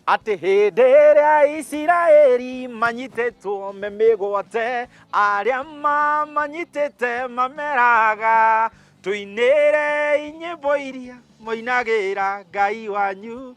Atĩ hĩndĩ ĩrĩa Isiraeli manyitĩtwo me mĩgwate, arĩa mamanyitĩte mameraga, tũinĩrei nyĩmbo iria mũinagĩra Ngai wanyu.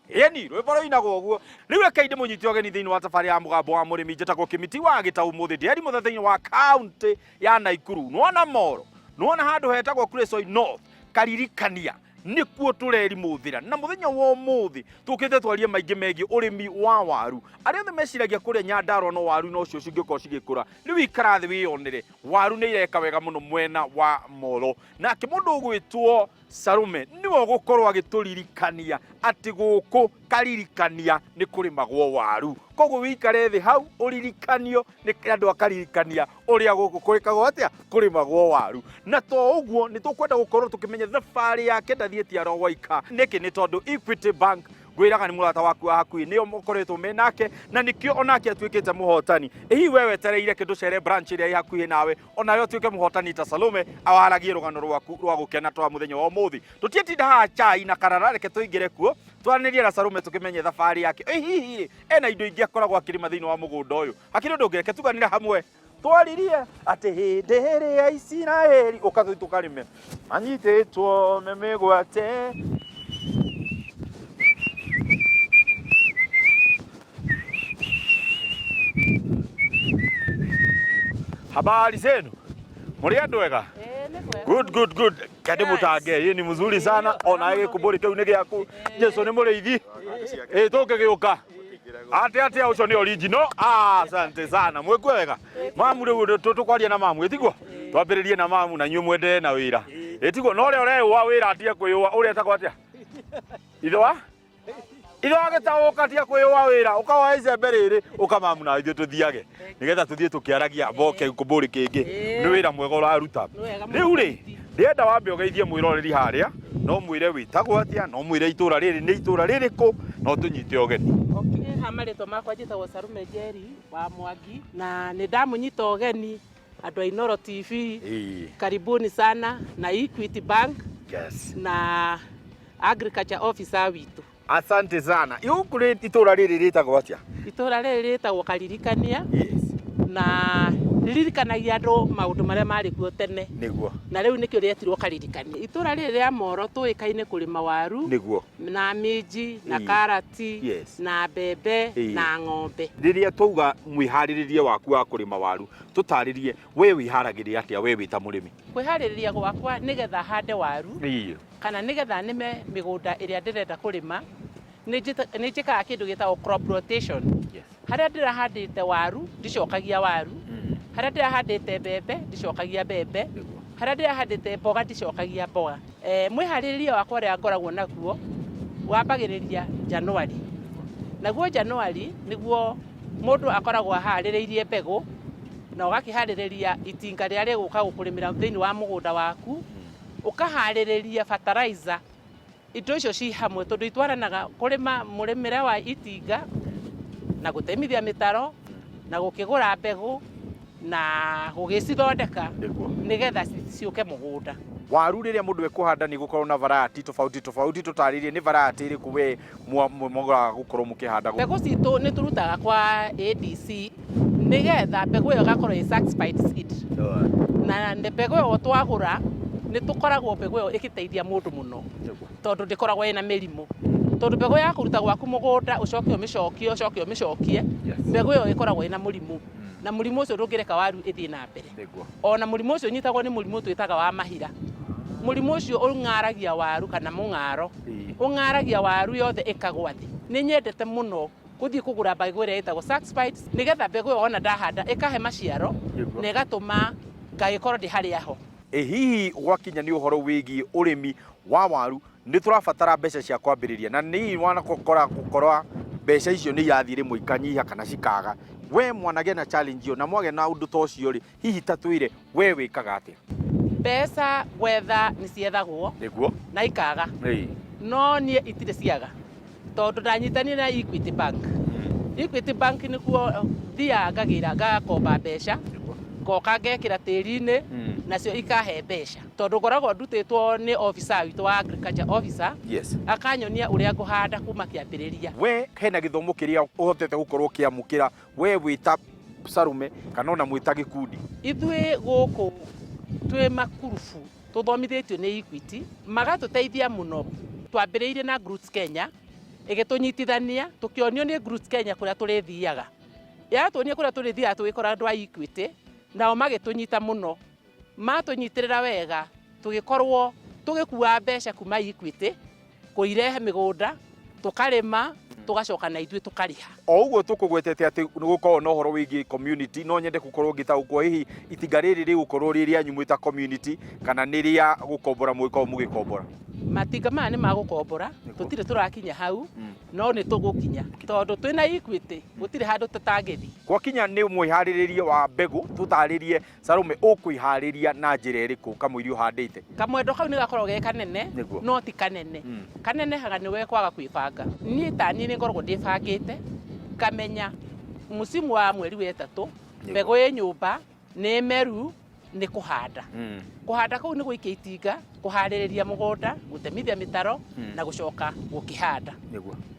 Ĩni, rwĩmbo rũinagwo ũguo. Rĩu rekei ndĩmũnyite ũgeni thĩinĩ wa tabarĩra ya Mũgambo wa Mũrĩmi. Njĩtagwo Kĩmiti wa Gĩtaũ ũmũthĩ ndĩ Erimothe thĩinĩ wa kaũntĩ ya Naikuru. Nĩwona Moro, nĩwona handũ hetagwo Kuresoi North, Karirikania. Nĩkuo tũrerimũthĩra na mũthenya wa ũmũthĩ tũkĩte twarie maingĩ megiĩ ũrĩmi wa waru. Arĩa othe meciragia kũrĩa Nyandarua no waru nocio cingĩkorwo cigĩkũra, rĩu ikara thĩ wĩyonere waru nĩ ireka wega mũno mwena wa Moro. Nake mũndũ ũgwĩtwo Salume nĩwe ũgũkorwo agĩtũririkania atĩ gũkũ Karirikania nĩ kũrĩmagwo waru. Koguo wĩikare thĩ hau ũririkanio nĩ andũ a Karirikania ũrĩa gũkũ kũrĩkagwo atĩa kũrĩmagwo waru. Na to ũguo nĩ tũkwenda gũkorwo tũkĩmenya thabarĩ yake ndathiĩte aro gwaika. Nĩkĩ? Nĩ tondũ Equity Bank ngwĩraga nĩ mũrata waku wa hakuhĩ, nĩo mũkoretwo me nake na nĩkĩo onake atuĩkĩte mũhotani. Ĩ hihi we wetereire kĩ ndũcere branch ĩrĩa ĩ hakuhĩ nawe onawe ũtuĩke mũhotani ta Salome awaragie rũgano rwaku rwa gũkena twa mũthenya wa ũmũthĩ. Tũtiĩtinda haha chai na karara, reke tũingĩre kuo twaranĩrie na Salome tũkĩmenye thabarĩ yake. Ĩ hihi rĩ, ena indo ingĩ akoragwo akĩrĩma thĩinĩ wa mũgũnda ũyũ? Hakĩrĩ ũndũ ũngĩ, reke tuganĩre hamwe. Twaririe atĩ hĩndĩ ĩrĩa Isiraeli ũka tũthiĩ tũkarĩme manyitĩtwo me mĩgwate. Habari zenu, mũrĩ andũ ega? Good, good, good. Kende mũtange, yeye ni mzuri sana ona gĩkũmbũri kĩu nĩ gĩaku. Jesu nĩ mũrĩithi. Ĩ tũngĩgĩũka. Atĩ atĩa ũcio nĩ original. Ah, asante sana. Mwĩkue wega. Mamu rĩu tũkwaria na mamu, ĩtiguo? Twambĩrĩrie na mamu na inyuĩ mwenderee na wĩra. Ĩtiguo? Na ũrĩa ũreyũa wĩra atige kwĩyũa, ũrĩa etagwo atĩa? Ithe wa? Ithe wa gĩtaũ tiga kwĩyũa wĩra, ũkawoya icembe rĩrĩ, ũka mamu na ithuĩ tũthiage. Nĩgetha tũthiĩ tũkĩaragia mboke kũmbũrĩ kĩngĩ. Nĩ wĩra mwega ũraruta. Rĩu rĩ, ndĩrenda wambe ũgeithie mwĩroreri harĩa, no mwĩre wĩtagwo atĩa, no mwĩre itũra rĩrĩ nĩ itũra rĩrĩkũ, no tũnyite ũgeni. Okay, ha marĩtwa makwa njĩtagwo Salume Njeri wa Mwangi na nĩ ndamũnyita ũgeni andũ a Inooro TV. Karibuni sana na Equity Bank na agriculture officer witũ. Asante sana. Gũkũ rĩ itũra rĩrĩ rĩtagwo atĩa? Itũra rĩrĩ rĩtagwo Karirikania. Na rĩririkanagia andũ maũndũ marĩa marĩ kuo tene. Na rĩu nĩkĩo rĩetirwo Karirikania. Itũra rĩrĩ rĩa Moro tũĩkaine kũrĩma waru. Na minji, na karati, na mbembe, na ng'ombe. Rĩrĩa twauga mwĩharĩrĩrie waku wa kũrĩma waru, tũtarĩrie we wĩharagĩria atĩa we wĩ ta mũrĩmi? Kwĩharĩrĩria gwakwa nĩgetha hande waru kana nĩgetha nĩme mĩgũnda ĩrĩa ndĩrenda kũrĩma, nĩ njĩkaga kĩndũ gĩtagwo crop rotation. Harĩa ndĩrahandĩte waru, ndicokagia waru, harĩa ndĩrahandĩte mbembe, ndicokagia mbembe, harĩa ndĩrahandĩte mboga, ndicokagia mboga. Mwĩharĩrĩria wakwa ũrĩa ngoragwo naguo, wambagĩrĩria January. Naguo January nĩguo mũndũ akoragwo aharĩrĩirie mbegũ, na ũgakĩharĩrĩria itinga rĩrĩa rĩgũka gũkũrĩmĩra thĩinĩ wa mũgũnda waku, ũkaharĩrĩria fertilizer, indo icio ci hamwe tondũ itwaranaga kũrĩma mũrĩmĩre wa itinga, na gũtemithia mĩtaro, na gũkĩgũra mbegũ, na gũgĩcithondeka nĩgetha ciũke mũgũnda. Waru rĩrĩa mũndũ ekũhanda nĩ gũkoragwo na variety tofauti tofauti, tũtarĩrie nĩ variety ĩrĩkũ we mũgũraga gũkorwo mũkĩhanda? Mbegũ citũ nĩ tũrutaga kwa ADC nĩgetha mbegũ ĩyo ĩgakorwo ĩ certified seed. Na mbegũ ĩyo twagũra nĩ tũkoragwo mbegũ ĩyo ĩgĩteithia mũndũ mũno tondũ ndĩkoragwo ĩna mĩrimũ. Tondũ mbegũ ya kũruta gwaku mũgũnda ũcoke ũmĩcokie ũcoke ũmĩcokie, mbegũ ĩyo ĩkoragwo ĩna mũrimũ. Na mũrimũ ũcio ndũngĩreka waru ĩthiĩ na mbere. Ona mũrimũ ũcio ũnyitagwo nĩ mũrimũ twĩtaga wa mahira. Mũrimũ ũcio ũng'aragia waru kana mũng'aro. Ũng'aragia waru yothe ĩkagwa thĩ. Nĩ nyendete mũno gũthiĩ kũgũra mbegũ ĩrĩa ĩtagwo Saxpides nĩgetha mbegũ ĩyo ona ndahanda ĩkahe maciaro na ĩgatũma ngagĩkorwo ndĩ harĩa ho. Ĩ hihi gwakinya nĩ ũhoro wĩgiĩ ũrĩmi wa waru nĩ tũrabatara mbeca cia kwambĩrĩria na nĩ wanakora gũkora mbeca icio nĩ irathiĩ rĩmwe ikanyiha kana cikaga. We mwanagĩa na challenge ĩyo na mwagĩa na ũndũ ta ũcio rĩ, hihi ta twĩre we wĩkaga atĩa? Mbeca gwetha nĩ ciethagwo na ikaga no niĩ itirĩ ciaga tondũ ndanyitanire na Equity Bank. Equity Bank nĩkuo thiaga ngagĩra ngakomba mbeca ngoka ngekĩra tĩri-inĩ. Nacio ikahe mbeca tondũ ngoragwo ndutĩtwo nĩ officer witũ wa agriculture officer. Akanyonia ũrĩa ngũhanda kuma kĩambĩrĩria. We hena gĩthomo kĩrĩa ũhotete gũkorwo ũkĩamũkĩra we wĩta Sarume kana ona mwĩta gĩkundi? Ithuĩ gũkũ twĩ makurubu tũthomithĩtio nĩ Equity, magatũteithia mũno. Twambĩrĩirie na Groots Kenya ĩgĩtũnyitithania, tũkĩonio nĩ Groots Kenya kũrĩa tũrĩthiaga. Yatuonia kũrĩa tũrĩthiaga tũgĩkora andũ a Equity, nao magĩtũnyita mũno. Matũnyitĩrĩra wega, tũgĩkorwo tũgĩkua mbeca kuma Equity kũirehe mĩgũnda, tũkarĩma, tũgacoka na ithuĩ tũkarĩha. O ũguo tũkũgwetete atĩ nĩ gũkoragwo na ũhoro wĩgiĩ community, no nyende gũkorwo ngĩtaũkwo hihi itinga rĩrĩ rĩgũkorwo rĩ rĩanyu mwĩ ta community kana nĩ rĩa gũkombora mũgĩkorwo mũgĩkombora? Matinga maya nĩ ma gũkombora, tũtirĩ tũrakinya hau, no nĩ tũgũkinya tondũ twĩna Equity, gũtirĩ handũ tũtangĩthiĩ. Gwakinya nĩ mwĩharĩrĩrie wa mbegũ, tũtarĩrie Salome, ũkwĩharĩria na njĩra ĩrĩkũ kamũiria ũhandĩte? Kamwendo kau nĩ gakoragwo ge kanene, no ti kanene. Kanenehaga nĩ we kwaga kwĩbanga. Niĩ ta niĩ nĩ ngoragwo ndĩbangĩte, ngamenya mũcimu wa mweri wa ĩtatũ, mbegũ ĩ nyũmba, nĩ meru, nĩ kũhanda. Kũhanda kũu nĩ gũikia itinga, kũharĩrĩria mũgũnda, gũtemithia mĩtaro, na gũcoka gũkĩhanda.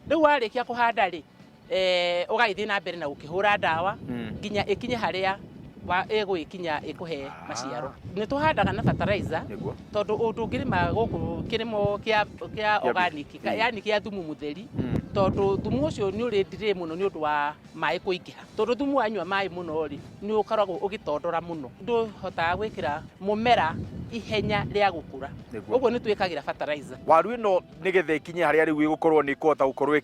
Rĩu warĩkia kũhanda rĩ, ũgagĩthiĩ na mbere na gũkĩhũra ndawa nginya ĩkinye harĩa ĩgũgĩkinya ĩkũhe maciaro. Nĩ tũhandaga na fertilizer tondũ ũndũ ũngĩrĩma gũkũ kĩrĩmo kĩa organic, yani kĩa thumu mũtheri, tondũ thumu ũcio nĩ ũrĩ delay mũno nĩ ũndũ wa maĩ kũingĩha. Tondũ thumu wanyua maĩ mũno rĩ, nĩ ũkoragwo ũgĩtondora mũno. Ndũhotaga gwĩkĩra mũmera ihenya rĩa gũkũra. Ũguo nĩ twĩkagĩra fertilizer. Waru ĩno nĩgetha ĩkinye harĩa rĩu ĩgũkorwo nĩ ĩkũhota gũkorwo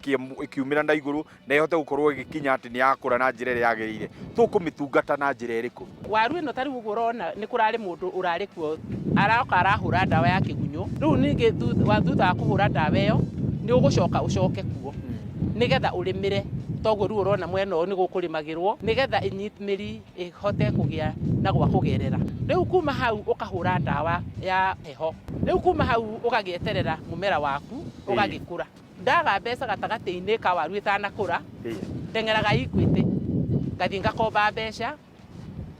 ĩkiumĩra na igũrũ na ĩhote gũkorwo ĩgĩkinya atĩ nĩ yakũra na njĩra ĩrĩa yagĩrĩire, tũkũmĩtungata na njĩra ĩrĩkũ? Waru ĩno ta rĩu ũguo ũrona nĩ kũrarĩ mũndũ ũrarĩ kuo aroka arahũra ndawa ya kĩgunyũ. Rĩu ningĩ thutha wa kũhũra ndawa ĩyo nĩ ũgũcoka ũcoke kuo nĩgetha ũrĩmĩre. Toguo rĩu ũrona mwena ũyũ nĩ gũkũrĩmagĩrwo nĩgetha mĩri ĩhote kũgĩa na gwa kũgerera. Rĩu kuma hau ũkahũra ndawa ya heho. Rĩu kuma hau ũgagĩeterera mũmera waku ũgagĩkũra. Ndaga mbeca gatagatĩ-inĩ ka waru ĩtanakũra, ndeng'eraga Equity, ngathiĩ ngakomba mbeca,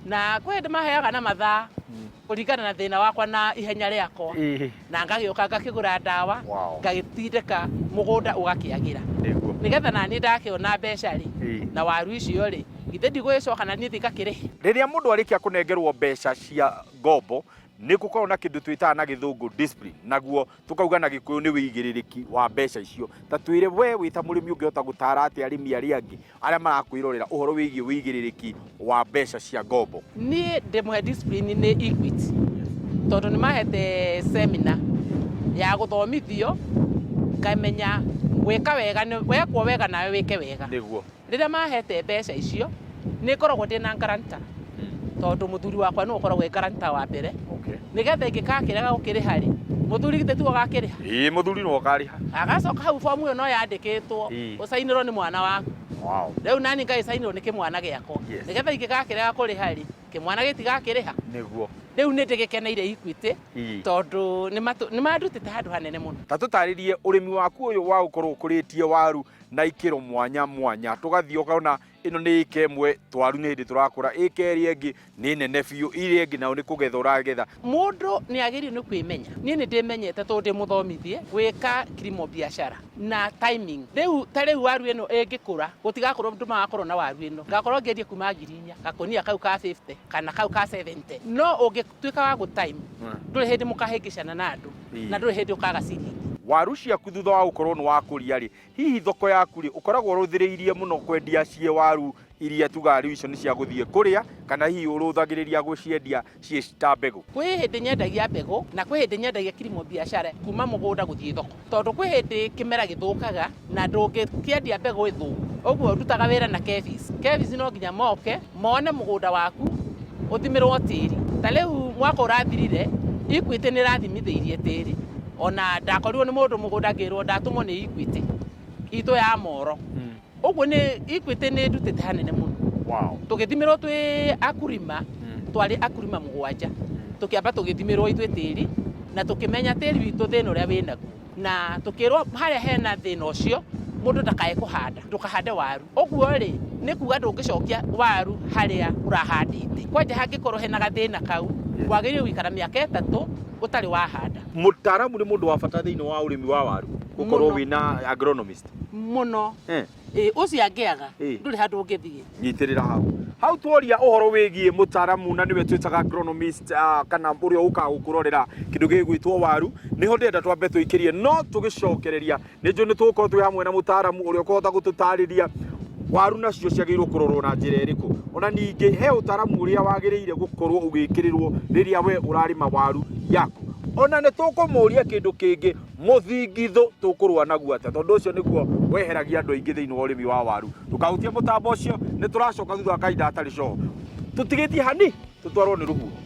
na kwĩ hĩndĩ maheaga na mathaa kũringana na thĩna wakwa na ihenya rĩakwa, na ngagĩũka ngakĩgũra ndawa, ngagĩtindĩka mũgũnda ũgakĩagĩra. Nĩgetha naniĩ ndakĩona mbeca rĩ, na waru icio rĩ, githĩ ndigũgĩcoka na niĩ thiĩ ngakĩrĩhe. Rĩrĩa mũndũ arĩkia kũnengerwo mbeca cia ngombo, nĩ gũkoragwo na kĩndũ twĩtaga na gĩthũngũ discipline, naguo tũkauga na gĩkũyũ nĩ wĩigĩrĩrĩki wa mbeca icio. Ta twĩre we wĩ ta mũrĩmi ũngĩhota gũtara atĩa arĩmi arĩa angĩ arĩa marakwĩrorera ũhoro wĩgiĩ wĩigĩrĩrĩki wa mbeca cia ngombo? Niĩ ndĩmũhe discipline nĩ Equity, tondũ nĩ mahete seminar ya gũthomithio ngamenya gwĩka wega nĩ wekwo wega nawe wĩke wega. Rĩrĩa mahete mbeca icio nĩ ngoragwo ndĩna guarantor, tondũ mũthuri wakwa nĩwe ũkoragwo e guarantor wa mbere. Nĩgetha ingĩgakĩrega gũkĩrĩha rĩ, mũthuri githĩ tiwe ũgakĩrĩha? Ĩĩ, mũthuri nĩwe ũkarĩha. Agacoka hau bomu ĩyo no yandĩkĩtwo, ũcainĩrwo nĩ mwana waku. Rĩu nani ngagĩcainĩrwo nĩ kĩmwana gĩakwa. Nĩgetha ingĩgakĩrega kũrĩha rĩ, kĩmwana gĩtigakĩrĩha. Rĩu nĩ ndĩgĩkeneire Equity, tondũ nĩ mandutĩte handũ hanene mũno. Ta tũtarĩrie ũrĩmi waku ũyũ wa gũkorwo ũkũrĩtie waru na ikĩro mwanya mwanya, tũgathiĩ ũkona ĩno nĩ ĩka ĩmwe twaru nĩ hĩndĩ tũrakũra, ĩka ĩrĩa ĩngĩ nĩ nene biũ, ĩrĩa ĩngĩ nayo nĩ kũgetha ũragetha. Mũndũ nĩ agĩrĩirwo nĩ kwĩmenya. Niĩ nĩ ndĩmenyete tondũ ndĩ mũthomithie gwĩka kilimo biashara na timing. Rĩu ta rĩu waru ĩno ĩngĩkũra, gũtigakorwo andũ magakorwo na waru ĩno. Ngakorwo ngĩendia kuma ngiri inya, gakũnia kau ka 50 kana kau ka 70. No ũngĩtuĩka wa gũ-time, ndũrĩ hĩndĩ mũkahĩngĩcana na andũ, na ndũrĩ hĩndĩ ũkaga ciringi. Waru ciaku thutha wa gũkorwo nĩ wakũria rĩ, hihi thoko yaku rĩ, ũkoragwo ũrũthĩrĩirie mũno kwendia ciĩ waru iria tugaga rĩu icio nĩ cia gũthiĩ kũrĩa, kana hihi ũrũthagĩrĩria gũciendia ciĩ ta mbegũ? Kwĩ hĩndĩ nyendagia mbegũ na kwĩ hĩndĩ nyendagia kilimo biashara kuma mũgũnda gũthiĩ thoko, tondũ kwĩ hĩndĩ kĩmera gĩthũkaga na ndũngĩkĩendia mbegũ ĩthũku. Ũguo ndutaga wĩra na Kevis. Kevis no nginya moke mone mũgũnda waku ũthimĩrwo tĩri. Ta rĩu mwaka ũrathirire Equity nĩ ĩrathimithĩirie tĩri, ona ndakorirwo nĩ mũndũ mũgũnda ngĩrwo ndatũmwo nĩ Equity itũ ya Moro. Ũguo nĩ Equity nĩ ndutĩte hanene mũno. Tũgĩthimĩrwo twĩ akurima, twarĩ akurima mũgwanja. Tũkĩamba tũgĩthimĩrwo ithuĩ tĩri na tũkĩmenya tĩri witũ thĩna ũrĩa wĩnaguo, na tũkĩrwo harĩa hena thĩna ũcio Mũndũ ndakae kũhanda, ndũkahande waru. Ũguo rĩ, nĩ kuga ndũngĩcokia waru harĩa ũrahandĩte. Kwanja hangĩkorwo hena gathĩna kau, wagĩrĩirwo gũikara mĩaka 3 ũtarĩ wahanda. Mũtaaramu nĩ mũndũ wa bata thĩinĩ wa ũrĩmi wa waru, gũkorwo Mũno. wĩna agronomist. Mũno. Ĩ, ũcio angĩaga, ndũrĩ handũ ũngĩthiĩ. Nyitĩrĩra hau hau tworia ũhoro wĩgiĩ mũtaaramu na nĩwe twĩtaga agronomist, kana ũrĩa ũkaga gũkũrorera kĩndũ gĩgwĩtwo waru, nĩho ndĩrenda twambe tũikĩrie, no tũgĩcokereria nĩ njũĩ nĩ tũgũkorwo twĩ hamwe na mũtaaramu ũrĩa ũkũhota gũtũtarĩria waru nacio ciagĩrĩirwo kũrorwo na njĩra ĩrĩkũ, ona ningĩ he ũtaaramu ũrĩa wagĩrĩire gũkorwo ũgĩkĩrĩrwo rĩrĩa we ũrarĩma waru yaku. Ona nĩ tũkũmũria kĩndũ kĩngĩ, mũthingithũ tũkũrũa naguo atĩa, tondũ ũcio nĩguo weheragia andũ aingĩ thĩinĩ wa ũrĩmi wa waru. Ndũkahutie mũtambo ũcio, nĩ tũracoka thutha wa kahinda hatarĩ coho. Tũtigĩtie hani, tũtwarwo nĩ rũhuho.